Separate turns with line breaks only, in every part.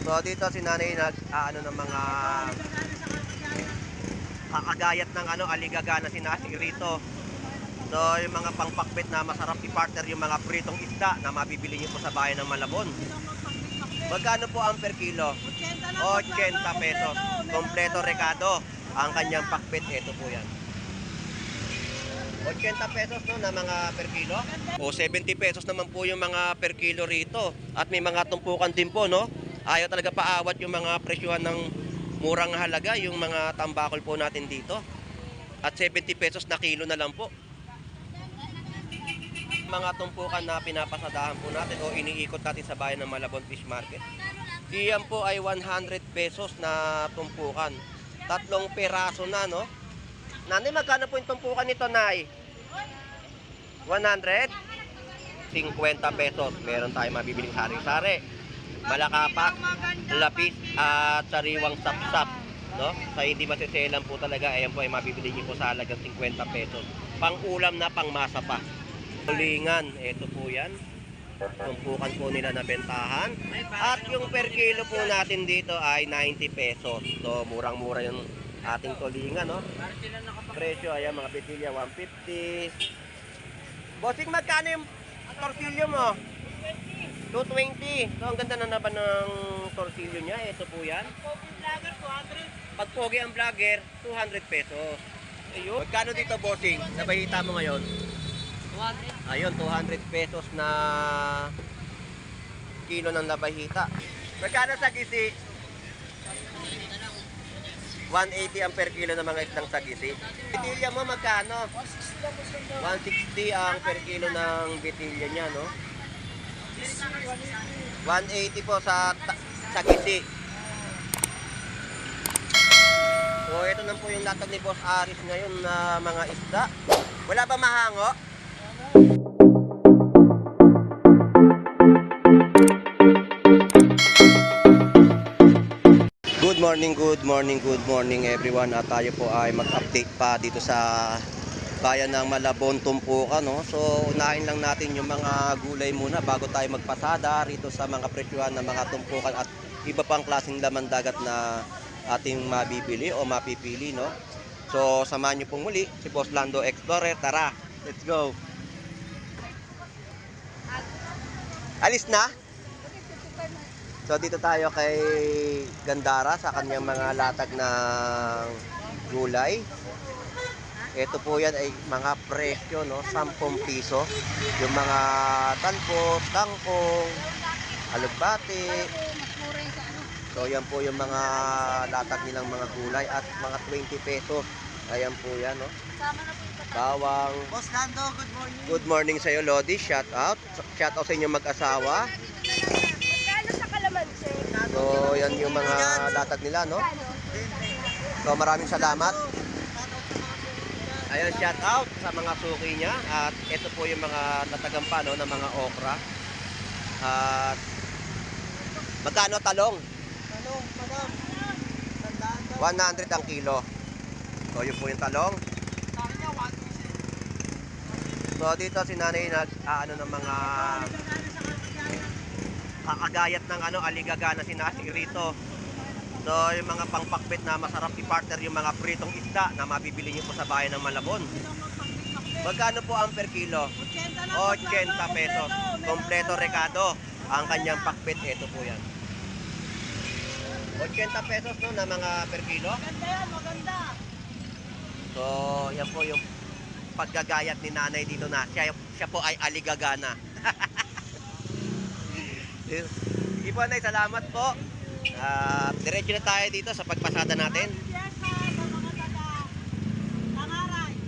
So dito si nanay ano ng mga kakagayat ng aligagana si Nasi rito. So yung mga pangpakbet na masarap i-partner yung mga pritong isda na mabibili nyo po sa bayan ng Malabon. Magkano po ang per kilo? 80 pesos. Kompleto rekado ang kanyang pakbet. Ito po yan. 80 pesos no na mga per kilo. O 70 pesos naman po yung mga per kilo rito. At may mga tumpukan din po no. Ayaw talaga paawat yung mga presyuhan ng murang halaga yung mga tambakol po natin dito. At 70 pesos na kilo na lang po. Mga tumpukan na pinapasadahan po natin o iniikot natin sa bayan ng Malabon Fish Market. Diyan po ay 100 pesos na tumpukan. 3 peraso na no. Nanay, magkano po yung tumpukan nito, Nay? 100? 50 pesos. Meron tayong mabibiling sari-sari. Malakapak, lapis at sariwang sapsap. No? Sa hindi masiselan po talaga, ayan po ay mabibili niyo po sa halagang 50 pesos. Pang-ulam na pangmasa pa. Tulingan, ito po yan. Tumpukan po nila na bentahan. At yung per kilo po natin dito ay 90 pesos. So, murang-mura yung ating tulingan, no? Presyo, ayan, mga petilya, 150. Bossing, magkano yung torsilyo mo? 220. So, ang ganda na naman ng torsilyo niya. Ito po yan. Pag pogi ang vlogger, 200 pesos. Ayun. Magkano dito, bossing? Nabahita mo ngayon? 200. Ayun, 200 pesos na kilo ng labahita. Magkano sa gisi? 180 ang per kilo ng mga isdang sagisi. Bitilya mo magkano? 160 ang per kilo ng bitilya niya, no? 180 po sa sagisi. So ito na po yung latag ni Boss Aris ngayon na mga isda. Wala ba mahango? Good morning everyone. At tayo po ay mag-update pa dito sa bayan ng Malabon, Tumpukan, no? So unahin lang natin yung mga gulay muna bago tayo magpasada rito sa mga presyuhan ng mga tumpukan at iba pang klaseng laman dagat na ating mabibili o mapipili, no? So samahan niyo pong muli si Boss Lando Explorer. Tara, let's go. Alis na? So dito tayo kay Gandara sa kanyang mga latag ng gulay. Ito po yan ay mga presyo, no? 10 piso. Yung mga talbos, kangkong, alugbati. So yan po yung mga latag nilang mga gulay at mga 20 pesos. Ayan po yan, no? Bawang.
Boss Lando, good morning.
Good morning sa iyo, Lodi. Shout out. Shout out sa inyong mag-asawa. So yan yung mga latag nila, no? So maraming salamat. Ayun, shout out sa mga suki niya. At ito po yung mga latagan pa, no, ng mga okra. At magkano talong?
Talong, madam.
100 ang kilo. So yun po yung talong. So dito si nanay ano ng mga kakagayat ng aligagana si Nasi rito. So yung mga pangpakbet na masarap i-partner yung mga pritong isda na mabibili nyo po sa bayan ng Malabon. Magkano po ang per kilo? 80 pesos. Kompleto rekado ang kanyang pakbet. Ito po yan. 80 pesos no na mga per kilo.
Maganda yan, maganda.
So yan po yung paggagayat ni nanay dito na siya po ay aligagana. Sige po, Nay, salamat po. Diretso na tayo dito sa pagpasada natin.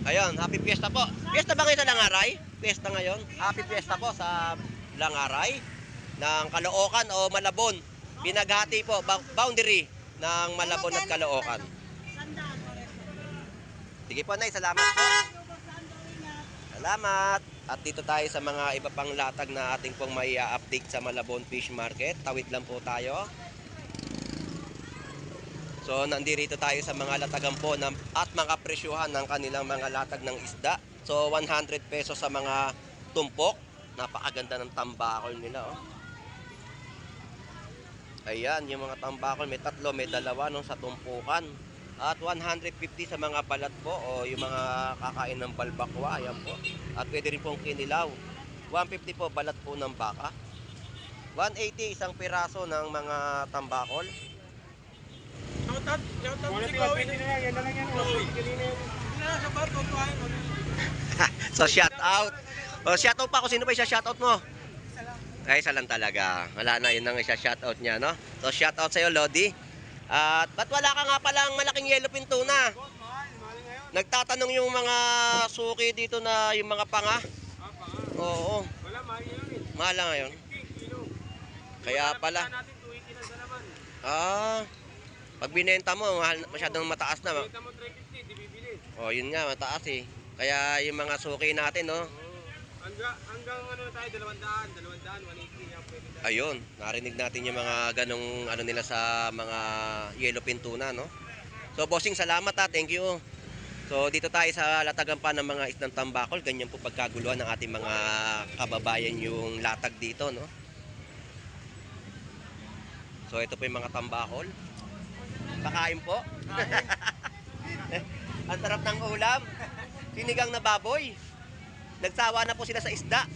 Ayun, happy fiesta po. Fiesta ba ngayon sa Langaray? Fiesta ngayon. Happy fiesta po sa Langaray ng Caloocan o Malabon. Pinaghati po, boundary ng Malabon at Caloocan. Sige po, Nay, salamat po. Salamat. At dito tayo sa mga iba pang latag na ating pong may update sa Malabon Fish Market. Tawid lang po tayo. So nandito tayo sa mga latagan po at mga presyuhan ng kanilang mga latag ng isda. So 100 pesos sa mga tumpok. Napakaganda ng tambakol nila, oh. Ayan, yung mga tambakol, may tatlo, may dalawa no, sa tumpukan. At 150 sa mga balat po o yung mga kakain ng balbakwa, ayan po. At pwede rin pong kinilaw. 150 po balat po ng baka. 180 isang piraso ng mga tambakol.
Shoutout mo si Chloe. Yan na lang yan. Kanina yan. Sa bar, tutuhain mo.
So shout out. O shout out pa kung sino pa i-shout out mo? Ay, isa lang talaga. Wala na, yun ang isa-shout out niya, no? So shout out sa'yo, Lodi. At ba't wala ka nga palang malaking yellowfin tuna? Nagtatanong yung mga suki dito na yung mga panga. Oo.
Wala, mahal yun eh.
Mahal lang ngayon.
50 kilo.
Kaya pala.
natin 280 lang sa naman.
Pag binenta mo, mahal, masyadong mataas na.
Kita mo 350, di bibili.
Oh, yun nga, mataas eh. Kaya yung mga suki natin, no?
Hanggang ano tayo, 200, 180 yan pwede tayo.
Ayun, narinig natin yung mga ganong ano nila sa mga yellowfin tuna, no? So, bossing, salamat ha. Thank you. So, dito tayo sa latagan pa ng mga isdang tambakol. Ganyan po pagkaguluhan ng ating mga kababayan yung latag dito, no? So, ito po yung mga tambakol. Pakain po. Ang sarap ng ulam. Sinigang na baboy. Nagsawa na po sila sa isda.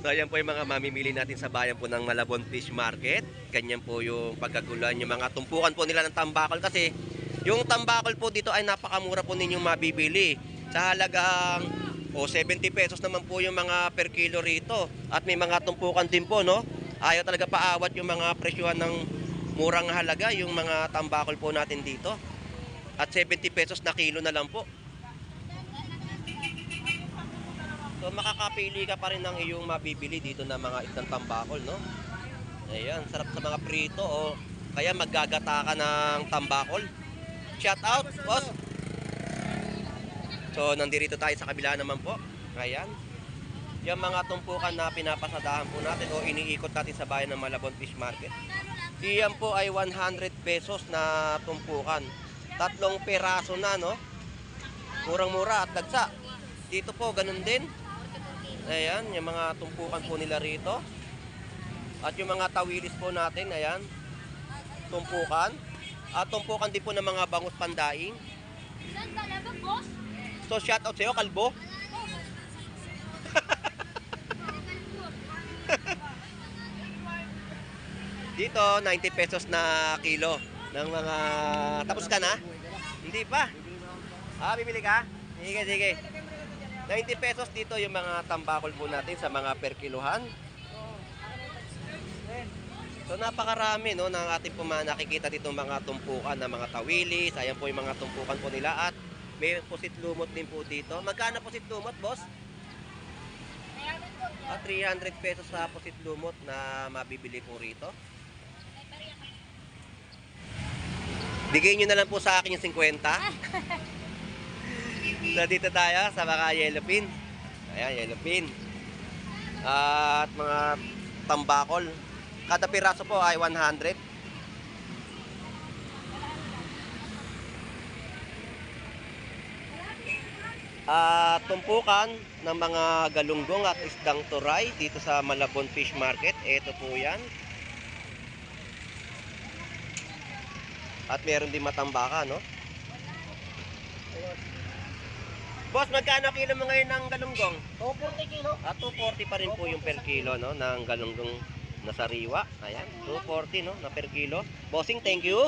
So, ayan po yung mga mamimili natin sa bayan po ng Malabon Fish Market. Ganyan po yung pagkaguluhan, yung mga tumpukan po nila ng tambakol. Kasi yung tambakol po dito ay napakamura po ninyong mabibili. Sa halagang 70 pesos naman po yung mga per kilo rito. At may mga tumpukan din po, no? Ayaw talaga paawat yung mga presyuhan ng murang halaga, yung mga tambakol po natin dito. At 70 pesos na kilo na lang po. So makakapili ka pa rin ng iyong mabibili dito na mga isang tambakol, no? Ayan, sarap sa mga prito o kaya maggagata ka ng tambakol. Shout out, boss! So nandito tayo sa kabila naman po. Ayan. Yung mga tumpukan na pinapasadahan po natin o iniikot natin sa bayan ng Malabon Fish Market. Diyan po ay 100 pesos na tumpukan. 3 peraso na, no? Murang-mura at dagsa. Dito po, ganun din. Ayan, yung mga tumpukan po nila rito. At yung mga tawilis po natin, ayan. Tumpukan. At tumpukan din po ng mga bangus pandaing.
Saan talaga, boss?
So, shout out sa'yo, kalbo. Dito, 90 pesos na kilo ng mga... Tapos ka na? Hindi pa. Bibili ka? Sige, sige. 90 pesos dito yung mga tambakol po natin sa mga per kilohan. So napakarami, no, ng ating po nakikita dito mga tumpukan ng mga tawilis. Ayan po yung mga tumpukan po nila at may pusit lumot din po dito. Magkano pusit lumot, boss? 300 pesos sa pusit lumot na mabibili po rito. Bigay nyo na lang po sa akin yung 50. So dito tayo sa mga yellowfin. Ayan, yellowfin. At mga tambakol. Kada piraso po ay 100. At tumpukan ng mga galunggong at isdang turay dito sa Malabon Fish Market. Ito po yan. At meron din matambaka, no? Boss, magkano kilo mo ngayon ng galunggong?
240 kilo.
240 pa rin po yung per kilo, no? Ng galunggong na sariwa. Ayan, 240, no? Na per kilo. Bossing, thank you.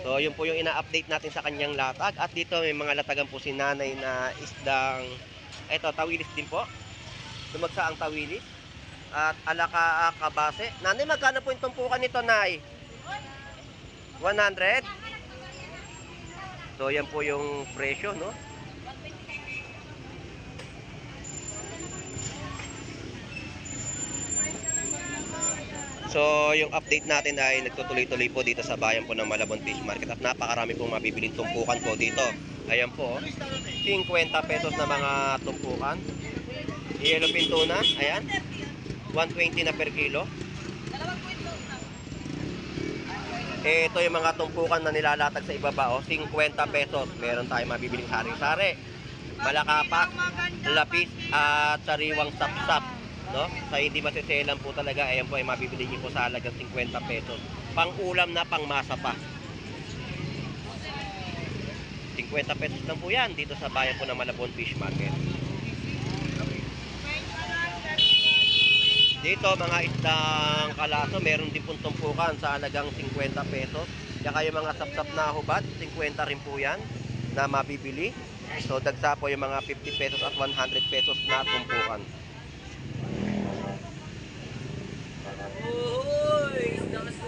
So, yun po yung ina-update natin sa kanyang latag. At dito may mga latagan po si nanay na isdang... Ito, tawilis din po. Dumagsa ang tawilis. At alaka kabase. Nanay, magkano po yung tumpukan nito, nay? 100? So, yan po yung presyo, no? So, yung update natin ay nagtutuloy-tuloy po dito sa bayan po ng Malabon Fish Market at napakarami pong mabibiling tumpukan po dito. Ayan po, 50 pesos na mga tumpukan. Yellowfin tuna, ayan, 120 na per kilo. Ito yung mga tumpukan na nilalatag sa ibaba, 50 pesos. Meron tayong mabibiling sari-sari, malakapak, lapis at sariwang sapsap. no? Sa hindi masiselan po talaga, ayan po ay mabibili niyo po sa halagang 50 pesos. Pang-ulam na pangmasa pa. 50 pesos lang po yan dito sa bayan po ng Malabon Fish Market. Dito mga isdang kalaso, meron din pong tumpukan sa halagang 50 pesos. Kaya yung mga sapsap na hubad, 50 rin po yan na mabibili. So dagsa po yung mga 50 pesos at 100 pesos na tumpukan.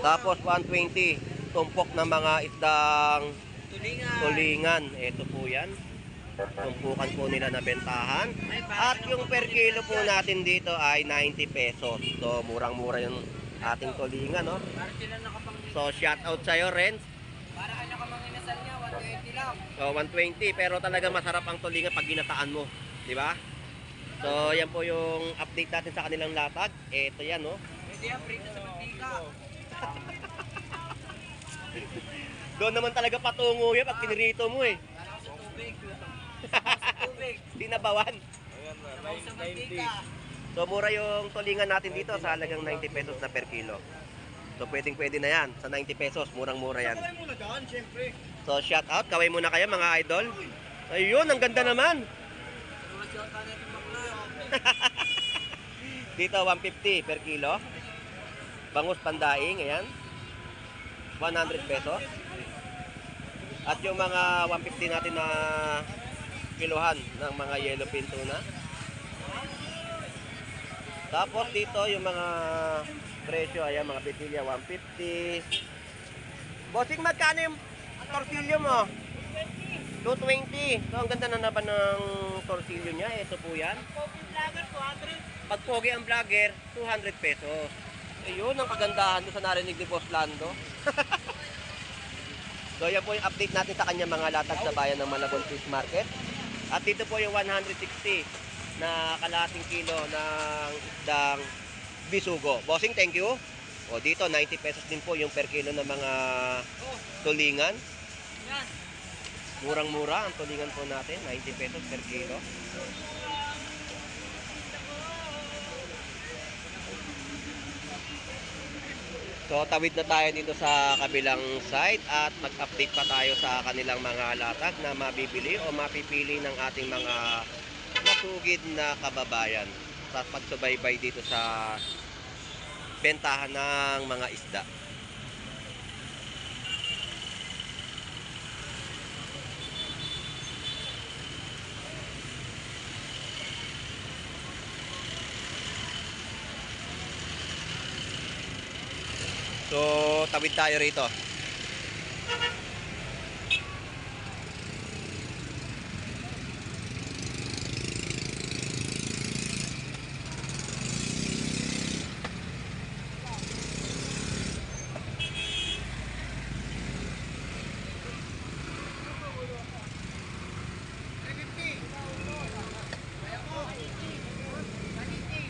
Tapos 120, tumpok ng mga isdang tulingan. Ito po yan. Tumpukan po nila na bentahan. At yung per kilo po natin dito ay 90 pesos. So murang-mura yung ating tulingan, no? So shout out sa'yo, Renz.
Para kanya ka mga inasal niya, 120 lang.
So 120, pero talaga masarap ang tulingan pag ginataan mo, di ba? So yan po yung update natin sa kanilang latag. Ito yan, no?
Pwede yan, prito sa mantika.
Doon naman talaga patungo yan pag pinirito mo eh.
Para ko sa tubig. Sa tubig.
Sinabawan.
Sabaw sa mantika.
So mura yung tulingan natin dito sa halagang 90 pesos na per kilo. So pwedeng-pwede na yan. Sa 90 pesos, murang-mura yan.
Kaway muna dyan, syempre.
So shout out, kaway muna kayo mga idol. Ayun, ang ganda naman.
Pero shout out natin bakla.
Dito 150 per kilo. Bangus pandaing, ayan. 100 pesos. At yung mga 150 natin na kilohan ng mga yellowfin tuna. Tapos dito yung mga presyo, ayan, mga pitilya 150. Bossing, magkano yung torsilyo mo? 220. So ang ganda na naman ng torsilyo niya. Ito po yan. Pag pogi ang vlogger, 200 pesos. Ayun, ang kagandahan doon sa narinig ni Boss Lando. So yan po yung update natin sa kanya mga latag sa bayan ng Malabon Fish Market. At dito po yung 160 na kalahating kilo ng isdang bisugo. Bossing, thank you. O dito 90 pesos din po yung per kilo ng mga tulingan.
Yan.
Murang-mura ang tulingan po natin, 90 pesos per kilo. So tawid na tayo dito sa kabilang side at mag-update pa tayo sa kanilang mga latag na mabibili o mapipili ng ating mga masugid na kababayan sa pagsubaybay dito sa bentahan ng mga isda. So, tawid tayo rito.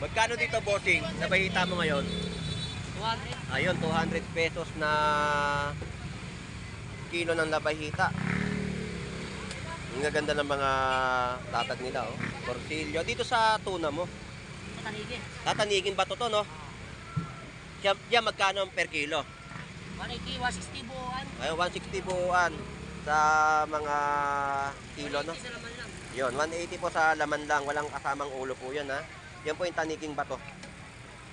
Magkano dito, bossing? Nabahita mo ngayon?
200.
Ayun, 200 pesos na kilo ng labahita. Ang gaganda ng mga latag nila, oh. Torsilyo. Dito sa tuna mo.
Tatanigin.
Tatanigin ba to, no? Diyan magkano per kilo?
180, 160 buuan.
Ayun, 160 buuan sa mga kilo, no?
Isa naman lang.
Yun, 180 po sa laman lang. Walang kasamang ulo po yan, ha? Yan po yung taniging bato.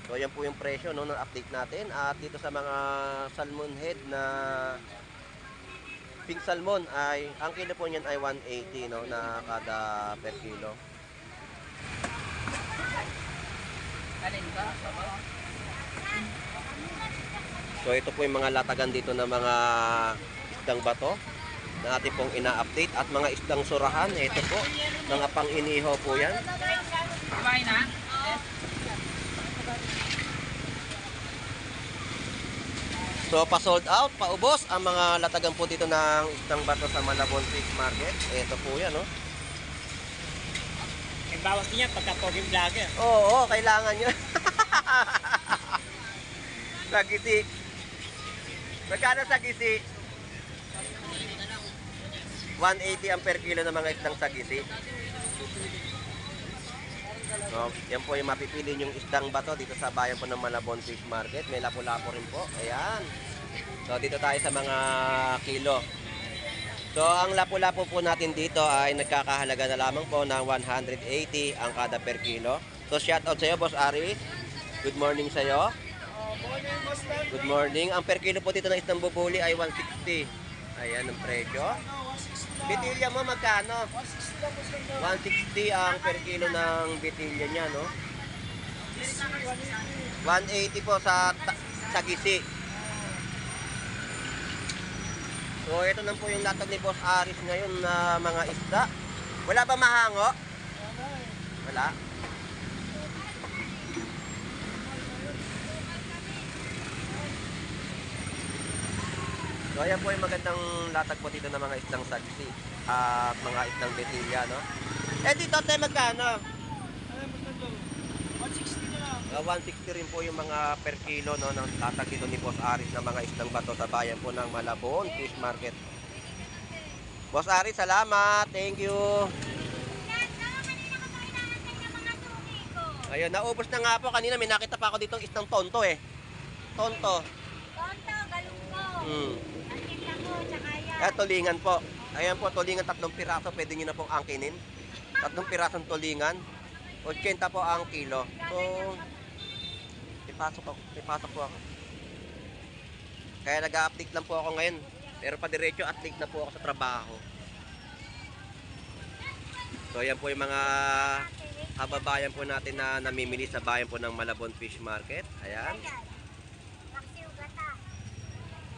So, yan po yung presyo, no, ng update natin. At dito sa mga salmon head na pink salmon, ay ang kilo po niyan ay 180, no, na kada per kilo.
Alin ba?
So, ito po yung mga latagan dito ng mga isdang bato na ating pong ina-update. At mga isdang surahan, ito po, mga pang-iniho po yan.
Kumain na?
So, pa-sold out, paubos ang mga latagan po dito ng isdang bato sa Malabon Fish Market. Ito po yan, no?
May bawas niya pagka poging vlogger.
Oo, kailangan nyo. Sagisi. Magkano sagisi? 180 ang per kilo ng mga isdang sagisi. So, yan po yung mapipili yung isdang bato dito sa bayan po ng Malabon Fish Market. May lapu-lapu rin po. Ayan. So, dito tayo sa mga kilo. So, ang lapu-lapu po natin dito ay nagkakahalaga na lamang po ng 180 ang kada per kilo. So, shout out sa iyo, Boss Aris. Good morning sa iyo.
Morning, boss lang.
Good morning. Ang per kilo po dito ng isdang bubuli ay 160. Ayan ang presyo.
160 lang.
Bitilya mo magkano?
160 lang, boss lang.
160 ang per kilo ng bitilya niya, no? 180 po sa gisi. So, ito na po yung latag ni Boss Aris ngayon na mga isda. Wala ba mahango? Wala. So, ayan po yung magandang latag po dito ng mga isdang sagsi at mga isdang betilya, no? Eh, dito tayo magkano?
Ayun, boss lang. 160 na lang.
160 rin po yung mga per kilo, no, ng latag dito ni Boss Aris na mga isdang bato sa bayan po ng Malabon Fish Market. Boss Aris, salamat. Thank you. Ayun, naubos na nga po. Kanina may nakita pa ako ditong isdang tonto eh. Tonto.
Tonto, galunggong.
Hmm.
Angkin ako, tsaka yan.
Eh, tulingan po. Ayan po, tulingan 3 piraso. Pwede nyo na pong angkinin. 3 pirasong tulingan. 80 po ang kilo. So, ipasok po ako. Kaya nag-update lang po ako ngayon. Pero pa diretso update na po ako sa trabaho. So, ayan po yung mga kababayan po natin na namimili sa bayan po ng Malabon Fish Market. Ayan.
Maksiw gata.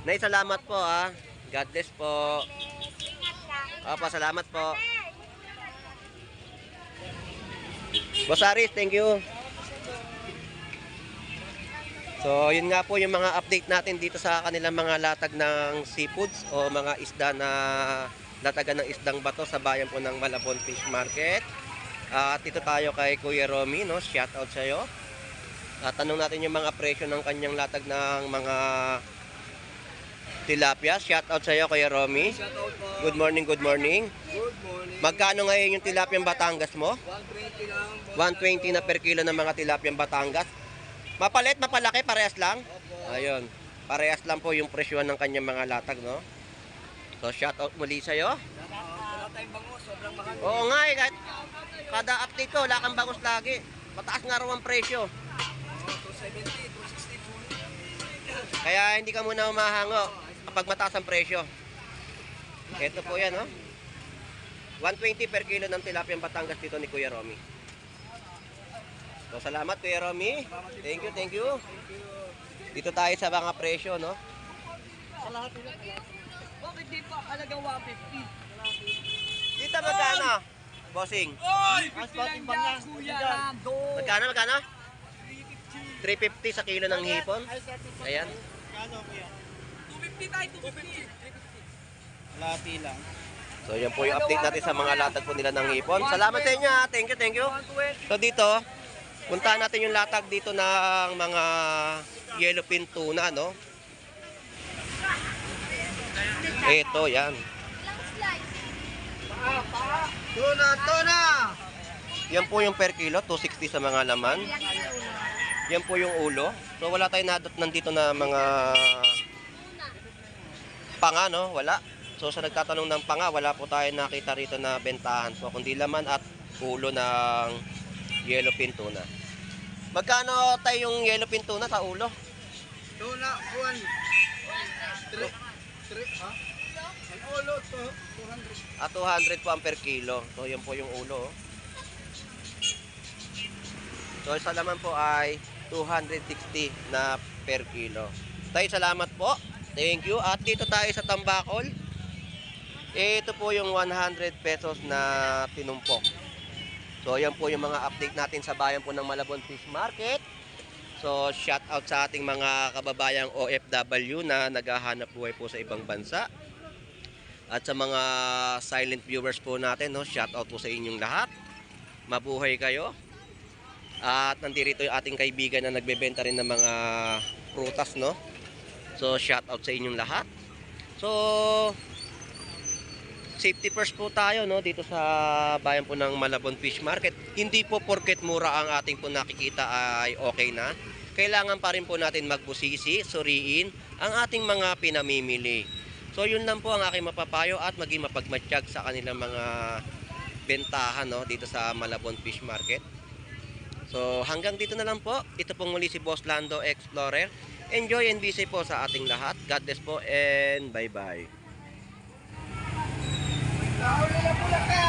Nay, salamat po ha. God bless po.
Ingat ka.
Opo, salamat po. Boss Aris, thank you. So, yun nga po yung mga update natin dito sa kanilang mga latag ng seafoods o mga isda na latagan ng isdang bato sa bayan po ng Malabon Fish Market. At dito tayo kay Kuya Romy, no? Shout out sa iyo. Tanong natin yung mga presyo ng kanyang latag ng mga tilapia. Shout out sa iyo, Kuya Romy.
Shout out po.
Good morning, good morning.
Good morning.
Magkano ngayon yung tilapiyang Batangas mo?
120 lang, boss.
120 na per kilo ng mga tilapiyang Batangas. Mapalit, mapalaki, parehas lang?
Opo.
Ayun. Parehas lang po yung presyo ng kanyang mga latag, no? So, shout out muli sa'yo.
Wala tayong bango, sobrang mahal.
Oo nga eh, kahit kada update ko, wala kang bangus lagi. Mataas nga raw ang presyo.
270, 260.
Kaya hindi ka muna umahango kapag mataas ang presyo. Ito po yan, no? 120 per kilo ng tilapiyang Batangas dito ni Kuya Romy. So, salamat Kuya Romy. Thank you, thank you. Dito tayo sa mga presyo, no?
Sa lahat nila. Bakit di pa halagang 150?
Dito magkano? Bossing.
Oy! 50 lang yan, kuya.
Magkano, magkano? 350 sa kilo ng hipon. Ayan.
Kano kuya? 250 tayo, 250. Lati lang.
So, yan po yung update natin sa mga latag po nila ng hipon. Salamat sa inyo, ha. Thank you, thank you.
120.
So, dito, puntahan natin yung latag dito ng mga yellowfin tuna, no? Ito, yan.
Ilang slice?
Tuna, tuna!
Yan po yung per kilo, 260 sa mga laman.
Ilang ulo?
Yan po yung ulo. So, wala tayong nandito na mga panga, no? Wala. So, sa nagtatanong ng panga, wala po tayong nakita rito na bentahan. So, kundi laman at ulo ng yellowfin tuna. Magkano tayo yung yellowfin tuna sa ulo?
Tuna, 1. 3, ha? Ang ulo, 200.
At 200 po ang per kilo. So, yan po yung ulo. Oh. So, sa laman po ay 260 na per kilo. Tayo, salamat po. Thank you. At dito tayo sa Tambakol. Ito po yung 100 pesos na tinumpok. So, yan po yung mga update natin sa bayan po ng Malabon Fish Market. So, shout out sa ating mga kababayang OFW na naghahanap buhay po sa ibang bansa. At sa mga silent viewers po natin, no, shout out po sa inyong lahat. Mabuhay kayo. At nandito yung ating kaibigan na nagbebenta rin ng mga prutas, no. So, shout out sa inyong lahat. So, safety first po tayo, no, dito sa bayan po ng Malabon Fish Market. Hindi po porket mura ang ating po nakikita ay okay na. Kailangan pa rin po natin magbusisi, suriin ang ating mga pinamimili. So yun lang po ang aking mapapayo at maging mapagmatsyag sa kanilang mga bentahan, no, dito sa Malabon Fish Market. So hanggang dito na lang po. Ito pong muli si Boss Lando Explorer. Enjoy and be safe po sa ating lahat. God bless po and bye-bye.
Nahuli na pula ka.